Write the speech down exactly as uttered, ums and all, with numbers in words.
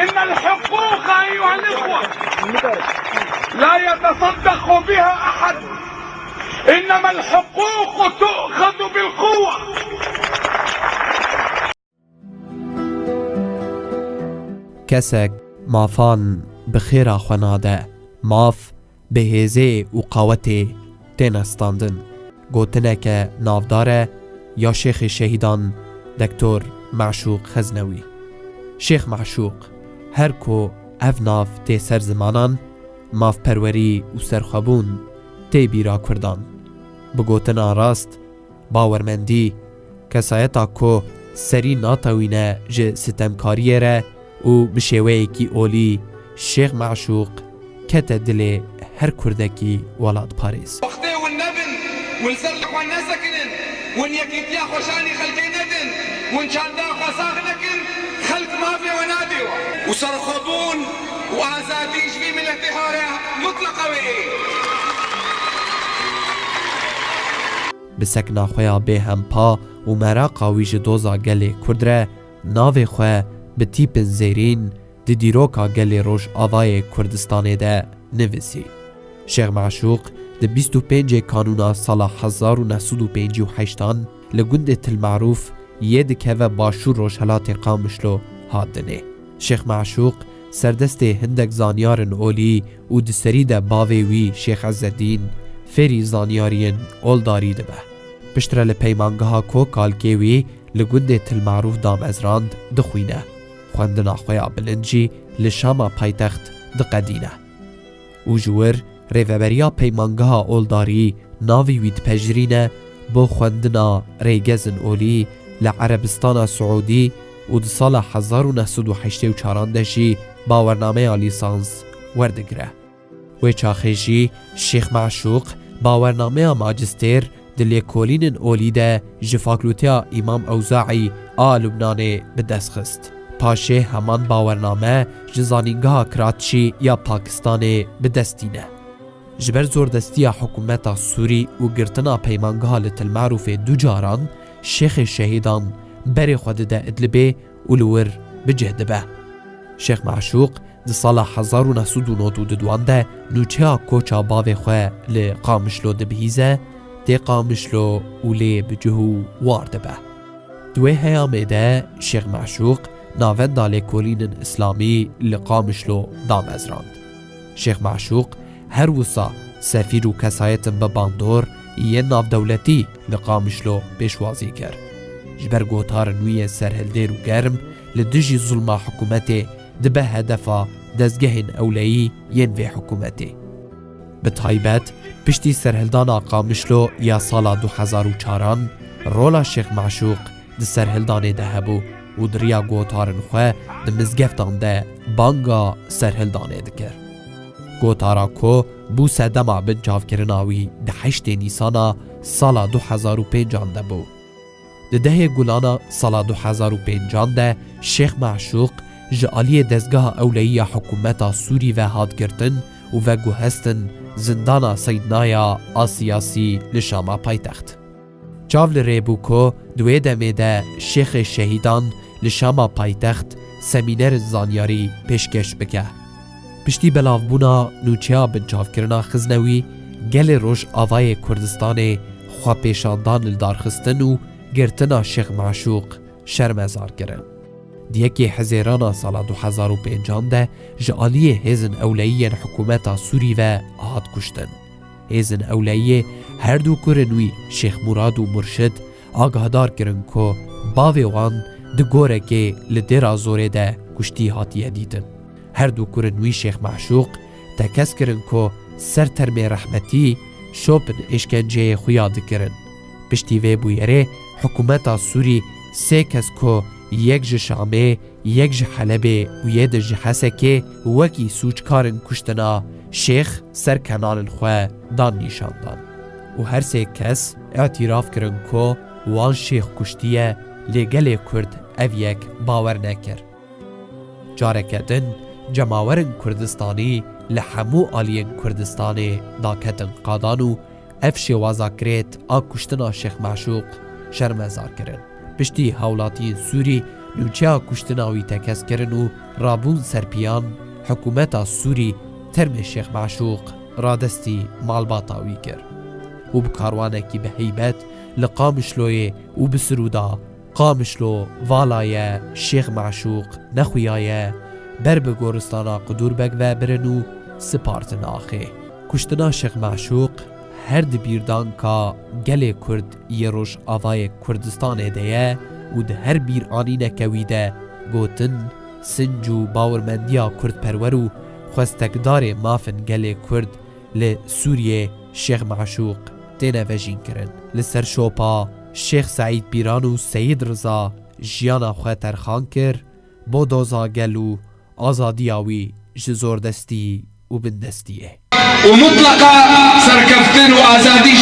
إن الحقوق أيها الإخوة لا يتصدق بها أحد، إنما الحقوق تؤخذ بالقوة. Kesek mafan bi xêra xwe nade. Maf bi hêzê û qawetê têne standin. Gotineke navdar e ya Şêxê Şehîdan Dektor Meşûq Xeznewî. Şêx Meşûq, her ku ev nav tê ser zimanan, mafperwerî û serxwebûn tê bîra Kurdan. Bi gotina rast, bawermendî, kesayeta ku serî natewîne ji sitemkariyê re û bi şêweyekî olî Şêx Meşûq kete dilê her Kurdekî welatparêz. Wextê hûn nebin, hûn li ser xwe nesekinin, hûn yekîtiya xweşanî xelkê nedin, hûn çanda xwe sax nekin, xelk mafê we nade we. Û serxwebûn û azadî ji vî miletê hare mutleqa wê ê. Bi sekna xwe ya bêhempa û meraqa wî ji doza gelê Kurd re navê xwe bi tîpin zêrîn di dîroka gelê Rojavayê Kurdistanê de nivîsî. Şêx Meşûq di bîst û pêncê Kanûna sala hezar û neh sed û pêncî û heştan li gundê Til Merûf yê dikeve başûr rojhilatê Qamişlo hat dinê. Şêx Meşûq serdestê hindek zanyarên olî û di serî de bavê wî Şêx Ezzedîn fêrî zanyariyên oldarî dibe. Piştre li peymangeha ku kalkê wî li gundê Til Merûf damezrand dixwîne. Xwendina xwe ya bilind jî li Şama paytext diqedîne. Û ji wir rêveberiya peymangeha oldarî navê wî dipejirîne bo xwendina rêgezin olî li Erebistana Siûdî û di sala hezar û neh sed û heştê û çaran de jî bawernameya lîsans werdigire. Wê çaxê jî Şêx Meşûq bawernameya macistêr di lêkolînên olî de ji Fakulteya Îmam Ewzaî a Lubnanê bi dest xist. Paşê heman bawername ji Zanîngeha Kratçî ya Pakistanê bi dest tîne. Ji ber zordestiya hikûmeta Sûrî û girtina peymangeha li Til Merûfê du caran Şêxê Şehîdan berê xwe dide Idlibê û li wir bi cih dibe. Şêx Meşûq di sala hezar û neh sed û nod û duduan de nûçeya koça bavê xwe li Qamişlo dibihîze, tê Qamişlo û lê bi cih û war dibe. Di wê heyamê de Şêx Meşûq navenda lêkolînên îslamî li Qamişlo damezrand. Şêx Meşûq her wisa sefîr û kesayetin bi bandor yên navdewletî li Qamişlo pêşwazî kir. Ji ber gotarên wî yên serhildêr û germ li dijî zulma hikûmetê dibe hedefa dezgehên ewleyî yên vê hikûmetê. Bi taybet piştî serhildana Qamişlo ya sala du hezar û çaran rola Şêx Meşûq di serhildanê de hebû û di riya gotarên xwe di mizgeftan de banga serhildanê dikir. Gotara ku bû sedema binçavkirina wî di heştê Nîsana sala du hezar û pêncan de bû. Di dehê Gulana sala du hezar û pêncan de Şêx Meşûq ji aliyê dezgeha ewleyî ya hikûmeta Sûrî ve hat girtin û veguhestin zindana Seydnaya a siyasî li Şama paytext. Çav li rê bû ku di wê demê de Şêxê Şehîdan li Şama paytext semînerên zanyarî pêşkêş bike. Piştî belavbûna nûçeya binçavkirina Xiznewî, gelê Rojavayê Kurdistanê xwepêşandan li dar xistin û girtina Şêx Meşûq şermezar kirin. Di yekê Hezêrana sala du hezar û pêncan de ji aliyê hêzên ewleyî yên hikûmeta Sûrî ve hat kuştin. Hêzên ewleyiyê her du kurên wî Şêx Murad û Murşid agahdar kirin ku bavê wan di gorekê li Dêra Zorê de kuştî hatiye dîtin. Her du kurên wî Şêx Meşûq tekez kirin ku ser termê rehmetî şopin êşkenceyê xuya dikirin. Piştî vê bûyerê hikûmeta Sûrî sê kes ku yek ji Şamê, yek ji Helebê û yê din ji Hesekê wekî sûckarên kuştina şêx ser kenalên xwe dan nîşandan û her sê kes îtîraf kirin ku wan şêx kuştiye, lê gelê Kurd ev yek bawer nekir. Careke din cemawerên Kurdistanî li hemû aliyên Kurdistanê daketin qadan û ev şêwaza kirêt a kuştina Şêx Meşûq şermezar kirin. Piştî hawlatiyên Sûrî Nûçeya kuştina wî tekez kirin û rabûn ser piyan, hikûmeta Sûrî termê Şêx Meşûq radestî malbata wî kir û bi karwanekî bi heybet li Qamişloyê û bi sirûda Qamişlo vala ye, Şêx Meşûq nexuya ye, ber bi goristana Qudûrbeg ve birin û spartin axê. Kuştina Şêx Meşûq her di bîrdanka gelê Kurd yê Rojavayê Kurdistanê de ye û di her bîranîneke wî de gotin, sinc û bawirmendiya kurdperwer û xwestekdarê mafên gelê Kurd li Sûriyê Şêx Meşûq têne vejînkirin. Li ser şopa Şêx Seîd Pîran û Seyîd Riza jiyana xwe terxan kir, bo doza gel û azadiya wî ji zordestî û bindestiyê. û mutleqa serkeftin û azadî